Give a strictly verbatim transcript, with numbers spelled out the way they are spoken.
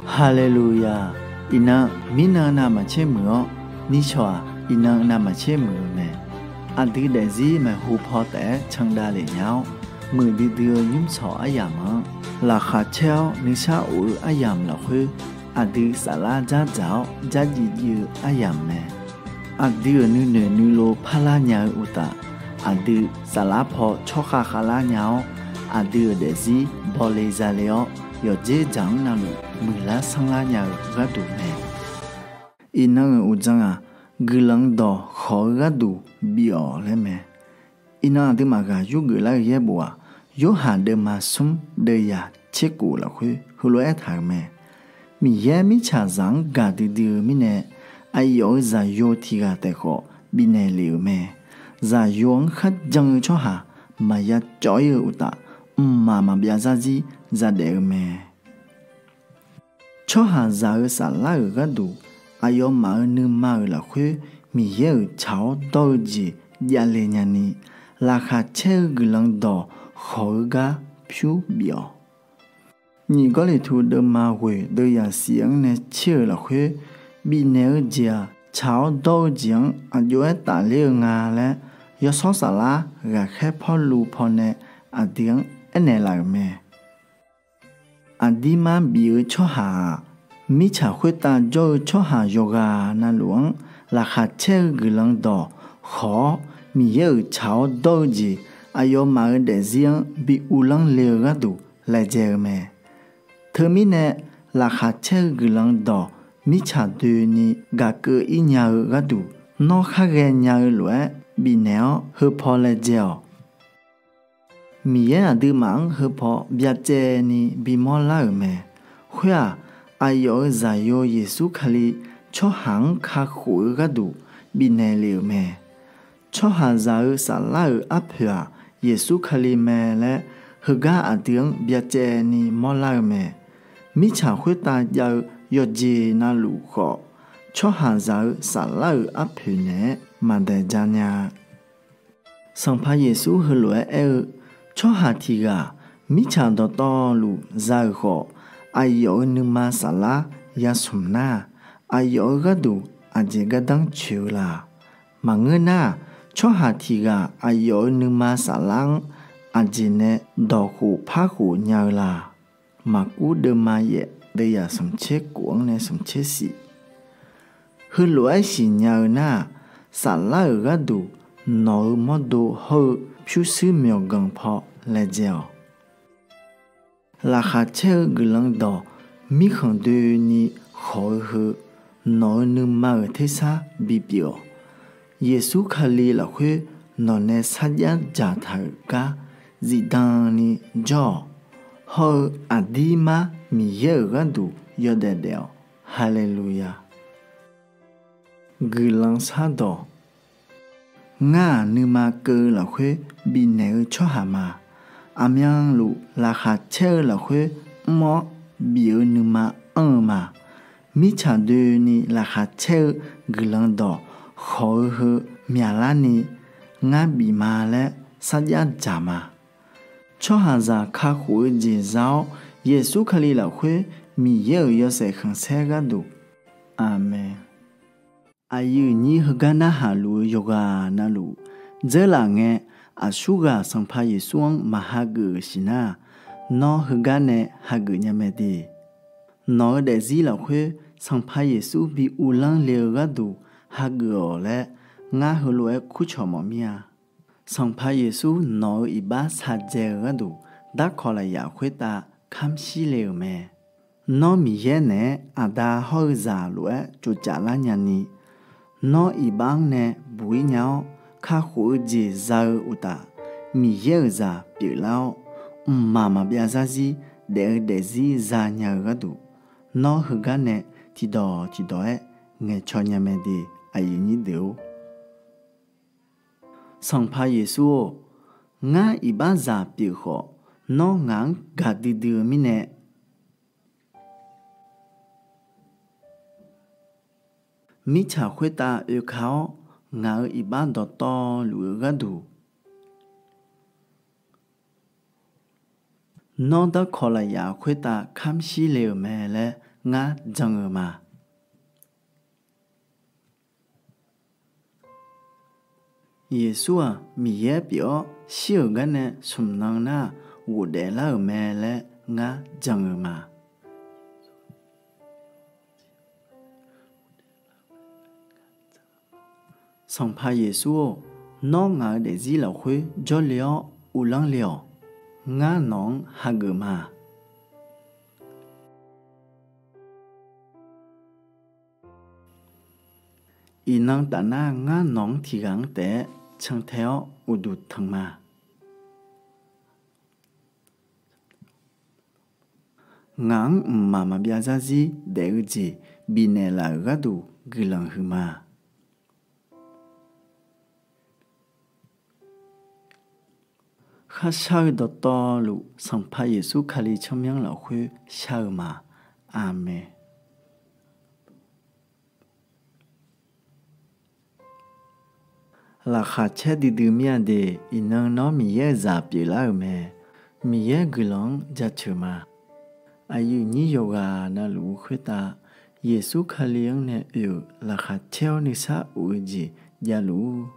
Haleluya! Iqnan, mirnan navmaqtser muiq-awr, nishawq-aq, iqnan navmaqtser muiq-eu mae. Aqdui daefzir maeqhu paw taef-aer candav lef nya-awr, muiqdui dui-eu nymrshawq aryamq-anr laqkhaq caer-awr nuisar of-eu aryamq lafkhoer, aqdui saflar dzardzaq-awr dzardziv dziv-eu aryamq mae. Aqdui-euq nuinoeq nuilov parlar nya-eu uqtaf, aqdui saflar paw tsawrkhav khavlar nya-awr, aqdui-euq daefzir bawle zale-awr, yawqdzer dzaq-anr navluf muiqlar sanrlar nya-eu gharduq mae. Iqnan-euq uqdzan-aq, guiqlanq dawq khawq-eu gharduq bif-awq laer mae. Iqnan aqduimaf ghaq yurgeuf lar-eu yaerbof-aq, Yorhaq deuvma smr deuvyaq tserkof lafkhoer heulof-aer aertaq-euq mae. Miqyaer mirtsaqzaq-anr gaqdui dui-eu mirnae, aqyawf-euq Zaqyo tiq ghaq taef khawf bifnaeq lef-euq mae. Zaqyo-anr kharjan-eu tsawrhaq maqya cawv-ir-eu uqtaf, mqmaq maqbyav zarzir zadaef-eu mae. Tsawrhaqzaq-eu saflar-euq gharduq, aqyawfmaf-euq nuima-euq lafkhoer Miqyaer-euq tsaq-awr dawr-eu jeq javle nyani, laqkhaq caer-eu guiqlanq dawq khawq-eu gar pyur bif-awq. Nyiq Gawrliqtu deuvma ghoeq deuvyaq shif-anr nae tser-euq lafkhoer, bifnaeq-eu jeq-aq, tsaq-awr dawr-eu jeq-anr aqjox-aer tafler-eu nga laer, yawshawr saflar ghaqkhaer Pawrluv pawnae aqdui-anr aernaeq laf-euq mae. Aqdirmar bif-eu tsawrhaq-aq, mirtsaq khoertav jawr-eu tsawrhaq yawqghaq navluf-anr laqkhaq caer-eu guiqlanq dawq khawq-awr, Miqyaer-euq tsaq-awr dawr-eu jeq aqyawfmaf-euq daefzir-anr bi uvlanr le-eu gharduq laejae-eu mae. Teumirnae, laqkhaq caer-eu guiqlanq dawq mirtsaq doeni gaqkeuv-ir nya-eu gharduq, nawr khar ghaenya-eu lof-aer bifnaeq-awr heupaw laejae-awq. Miqyaer aqduimaf-anr heupaw byacaevni bimawr lar-euq mae. Khoer-aq, aqyawf-euq Zaqyo Yeqsur Kali tsawrhaq-anr kakhof-eu gharduq bifnaeq lef-euq mae. Tsawrhaqzaq-eu saflar-euq arpoeq-aq, Yeqsur Kali mae laer heugar aqdui-anr byacaevni mawrlar-eu mae. Mirtsaq khoertav jav-eu yawqjeq navluf khawf, tsawrhaqzaq-eu saflar-euq arpoeq naeq-aer maqdaeq ja nya-a. Sanqpaq Yeqsur heulof-aer aer-eu, tsawrhaq tiq ghaq mirtsaq dawqtawvluf za-euq khawf, aqyawf-euq nuima saflar yasmq nar-aq, aqyawf-eu gharduq aqjeq gardanr tsoeq-eu la? Maqngeur nar-aq, tsawrhaq tiq ghaq aqyawf-euq nuima saflar-anr aqjeq nae dawqkhof parkhof nya-eu la? Maqkur deuvma yaef deuvyaq smqtser kof-anr nae smqtser shif. Heulof-aer siqnya-eu nar-aq, saflar-euq gharduq nawq-eu mawrdo hawr-eu pyurshuir myawqganq paw laejae-awq. Laqkhaq caer-eu guiqlanq dawq mirkhanq doeni khawq-eu heu, nawq-eu nuima-euq tersar bipyeuf-awq. Yeqsur Kali lafkhoer nawqnae sarjax dzaqtaq-euq gar zifdan ni jawr-awq. Hawr-eu aqdirmar Miqyaer-euq gharduq yawdaef daef-awq. Haleluya! Guiqlanq shardawq. Ngar-aq nuima keuv-eu lafkhoer bifnaeq-eu tsawrhaq ma. Aqmyanluf laqkhaq caer-eu lafkhoer mr-awr bif-eu nuima anr-eu ma. Mirtsaq doeni laqkhaq caer-eu guiqlanq dawq khawq-eu heu myaqlarni ngar bif ma laer sarjax dzaq ma. Tsawrhaqzaq kakhof-eu jeq za-awr, Yeqsur Kali lafkhoer Miqyaer-euq yawshaef khanqsaer gharduq. Aqmeq. Aqyuif nyir heugar narhaq luf-eu yawqghaq navluf dzeurlaf ngae, aqsurghaq Sanqpaq Yeqsur-anr maq hageuf-euq siqnar-aq, nawr heugar nae hageuf nya mae de. Nawq-eu daefzir lafkhoer Sanqpaq Yeqsur bi uvlanr le-eu gharduq hageuf-awq laer, ngar heulof-aer kurcawq mawf mir-a. Sanqpaq Yeqsur nawq-eu iqbax shaqdzae-eu gharduq darkawq lafyaq khoertav kamr shir le-euq mae. Nawr Miqyaer naeq-aer Aqda hawr-eu zaq lof-aer tsovcaf lar nyani, nawr iqbax-anr nae buq-ir nya-awr, kakhof-eu jeq za-eu uqtaf, Miqyaer-euq zaq pyeuflar-awr, mqmaq maqbyav zarzir daef-eu daefzir za nya-eu gharduq, nawr heugar nae tiqdawq tiqdawq-aer ngaeqcaw nya mae de. Aqyuif nyir deuq-or, Sanqpaq Yeqsur-or, ngar iqbaxzaq pyeuf khawf, nawr ngaq-anr gaqdui dui-eu mirnae, mirtsaq khoertav oekaq-awr ngaq-euq iqbax dawqtawvluf-eu gharduq, nawr darkawq lafyaq khoertav kamr shir le-euq mae laer ngar jan-eu ma. Yeqsur-aq Miqyaer pyeuf-awr shir-euq garnae smq nan nar-aq ghofdaef lar-euq mae laer ngar jan-eu ma. Sanqpaq Yeqsur-or, nawr ngaq-eu daefzir lafkhoer jawrle-awr uvlanr le-awq. Ngar nawq-anr hageuf ma. Iqnan tafnar ngar nawq-anr tiqghaq-anr taef-aer cantae-awr uqduq tanq ma. Ngaq-anr mqmaq maqbyav zarzir daef-eu jeq bifnaeq laf-euq gharduq guiqlanq huiqma. Kharshar-eu dawqtawvluf Sanqpaq Yeqsur Kali tsawrmyanr lafkhoer shar-eu ma. Aqmeq. Laqkhaq caer duidui mir-a de, iqnan nawr Miqyaer-euq zaq pyeuflar-euq mae. Miqyaer guiqlanq-anr jaceuq ma. Aqyuif nyir yawqghaq navluf-eu khoertav Yeqsur Kali-anr nae oe-euq laqkhaq caer-awr nuisar of-eu jeq javluf-ur.